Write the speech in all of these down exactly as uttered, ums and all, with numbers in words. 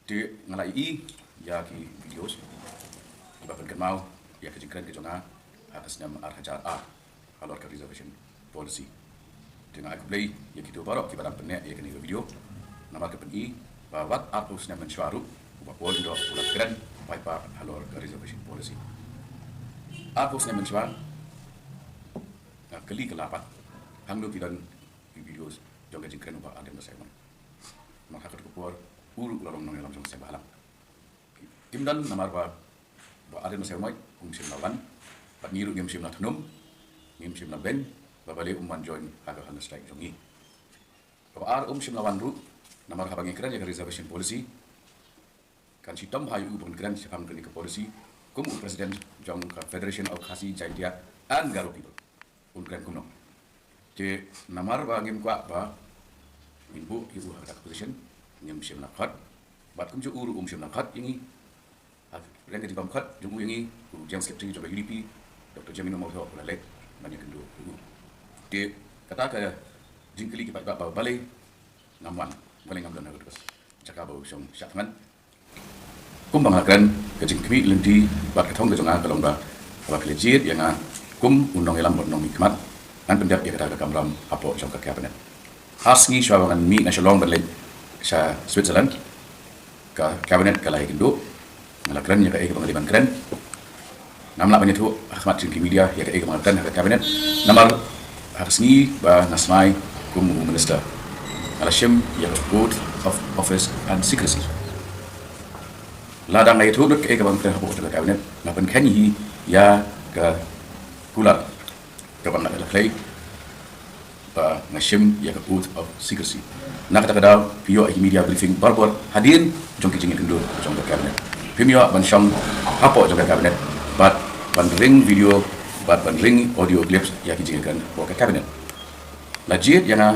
Te nga la ïohi ïa ki videos kiba pynkynmaw ïa ka jingkren ka jong nga ha ka snem ar hajar ar halor ka reservation policy. Te nga ai khublei ïa kito baroh kiba dang pyneh ïa kane ka video. Namar ka pyni ba wat arphew snem mynshuwa ruh u Bah Paul Lyngdoh u la kren paidbah halor ka reservation policy. Arphew snem mynshuwa nga kylli ka la pat hangno ki don ki videos jong ka jingkren u Bah Ardent Basaiawmoit. Namar ha kato ka por u ruh u la long nongïalam jong ka seng bhalang. Kim don namar ba Bah Ardent Basaiawmoit um shym la wan, bad ngi ruh ngim shym la thnum, ngim shym la beiñ ba balei um wan join ha ka hunger strike jong ngi. Kaba ar, um shym la wan ruh namar haba ngi kren ïa ka reservation policy, kan shitom bha ïa u ban kren shaphang kane ka policy kum u president jong ka Federation of Khasi Jaintia and Garo People. Un kren kumno? Te namar ba ngim kwah ba ngin buh ïa u ha kata ka position, ngim shym la khot. Bad kumjuh u ruh um shym la khot ïa ngi. Ha pdeng ka jingbym khot jong u ïa ngi, u General Secretary jong ka U D P, Doctor Jamin Mawthoh, u la leit ban ïakynduh ïa u. Te kata ka jingkylli ki paidbah ba balei ngam wan, balei ngam don ha ka jaka ba u shong shad thngan. Kumba nga la kren, ka jingkhmih lynti bad ka thong ka jong nga ka long ba haba phi la jied ïa nga kum u nongïalam bad nongmihkhmat, ngan pyndep ïa kata ka kamram hapoh jong ka cabinet. Ar sngi shuwa ba ngan mih na Shillong ban leit sha Switzerland, ka cabinet ka la ïakynduh. Nga la kren ïa kaei kaba nga dei ban kren. Ngam lah ban ïathuh ha khmat jong ki media ïa kaei kaba nga la kren ha ka cabinet. Namar ha ka sngi ba nga smai kum u minister, nga la shim ïa ka oath of office and secrecy. Lada nga ïathuh lut kaei kaba nga kren hapoh jong ka cabinet, nga pynkheiñ hi ïa ka kular kaba nga la khlei ba nga shim ïa ka oath of secrecy. Na kata ka daw phi ïoh ïa ki media briefing barabor hadien jong ki jingïakynduh jong ka cabinet. Phim ïoh ban shong hapoh jong ka cabinet bad ban ring video bad ban ring audio clips ïa ki jingïakren hapoh ka cabinet. La jied ïa nga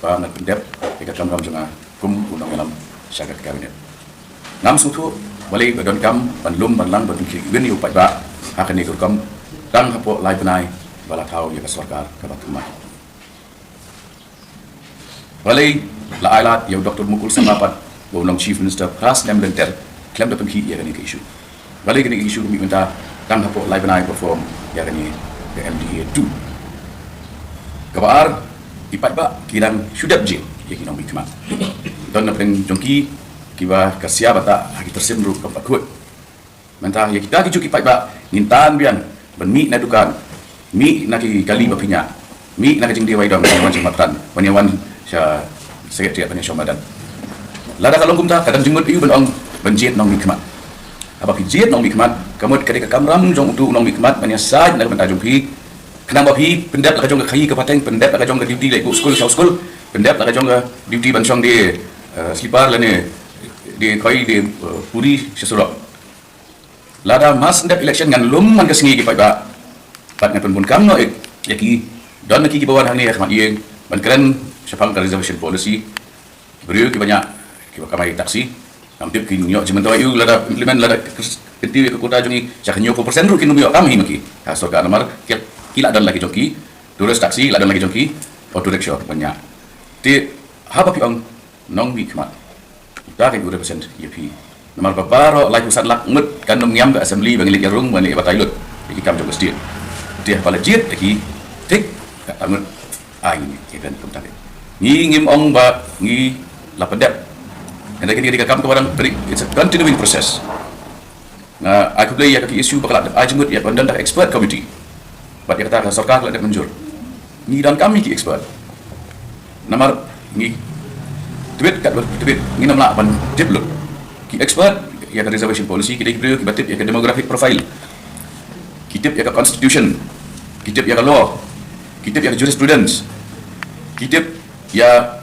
ba ngan pyndep ïa ka kamram jong nga kum u nongïalam sha ka cabinet. Ngam sngewthuh balei ba donkam ban lum ban lang ban pynkhih ïa u paidbah ha kane ka rukom tang hapoh lai bnai ba la thaw ïa ka sorkar kaba thymmai. Balei la ailad ïa u Doctor Mukul Sangma pat ba u long Chief Minister phra snem lynter khlem da pynkhih ïa kane ka issue? Balei kane ka issue ka mih mynta tang hapoh lai bnai ba form ïa kane ka M D A two? Kaba ar, ki paidbah ki dang shu dep jied ïa ki nongmihkhmat. Don na pdeng jong ki kiba kyrsiap bad ha ki tyrsim ruh kam pat khuid. Mynta ïa kita kijuh ki paidbah ngin tan biang ban mih na dukan, mih na ki kali ba pynïaid, mih na ka jingdie wai dong ban ïa wan sha Matpran, ban ïa wan sha Secretariat ban ïa shong madan. Lada ka long kumta, ka don jingmut aïu ban ong ban jied nongmihkhmat? Haba phi jied nongmihkhmat, ka mut ka dei ka kamram jong uto u nongmihkhmat ban ïasaid na ka bynta jong phi. Khnang ba phi pyndep la ka jong ka khaïi ka pateng, pyndep la ka jong ka duty leit buh skul shaw skul, pyndep la ka jong ka duty ban shong die, eh, slipar lane die khoi die, eh, puri sha surok. Lada mar shen dep election ngan lum man ka sngi ki paidbah. Bad ngan pynbun kam noh ïa ki, don na ki kiba wan hangne ha khmat ïing ban kren shaphang ka reservation policy. Ki briew kiba ñiah, kiba kamai taxi. Ngam tip kin ïoh jingmyntoi aïu lada implement, lada kyntiew ïa ka quota jong ngi sha ka hynñiew phew percent ruh kin ym ïoh kam hi ma ki ha sorkar namar ki, ki la don la ki jong ki tourist taxi, la don la ki jong ki auto rickshaw ban ñiah. Te haba phi ong nongmihkhmat, uta ka u represent ïa phi. Namar ba baroh laiphew san lak ngut kan ym ngiam ka assembly ba ngi leit ïa rung ba ngi leit ïa batai lut ïa ki kam jong ka state. Te haba la jied ïa ki thik, ka ngut ai ngi ïa ka kumta. Ngi ngim ong ba ngi la pyndep. Hynrei kane ka dei ka kam kaba dang pynïaid, it's a continuing process. Nga ai khublei ïa ka P S U ba ka la dep ai jingmut ïa ka, ban don da ka expert committee. Bad ïa kata ka sorkar ka la dep mynjur. Ngi donkam ïa ki expert. Namar ngi tbit katba tbit ngin ym lah ban tip lut. Ki expert ïa ka reservation policy ki dei ki briew kiba tip ïa ka demographic profile. Ki tip ïa ka constitution. Ki tip ïa ka law. Ki tip ïa ka jurisprudence. Ki tip ïa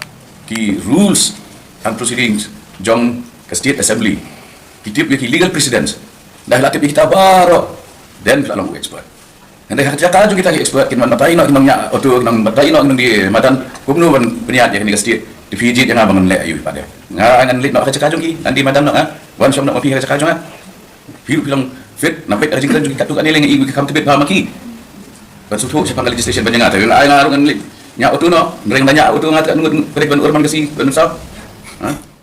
ki rules and proceedings jong ka state assembly. Ki tip ïa ki legal precedents. Ynda la tip ïa kita baroh, then phi la long u expert. Hynrei ha ka jaka jong kita ki expert kin wan batai noh ki nongñiah auto, kin wan batai noh ki nongdie madan, kumno ban pynïaid ïa kane ka state? Te phi jied ïa nga ba ngan leh aïu pat de? Nga ngan leit noh ha ka jaka jong ki, ngan die madan noh nga, wan shong noh ma phi ha ka jaka jong nga. Phi ruh phi long fit, na peit ha ka jingkren jong ki katto katne lei nga i ki kham tbit bha ma ki. Ban sngewthuh shaphang ka legislation ban ïa nga, te nga ai nga ruh ngan leit ñiah auto noh, hynrei ngan ñiah auto nga te ngut pyrshah ban ur man ka sngi ban mynsaw. Ha?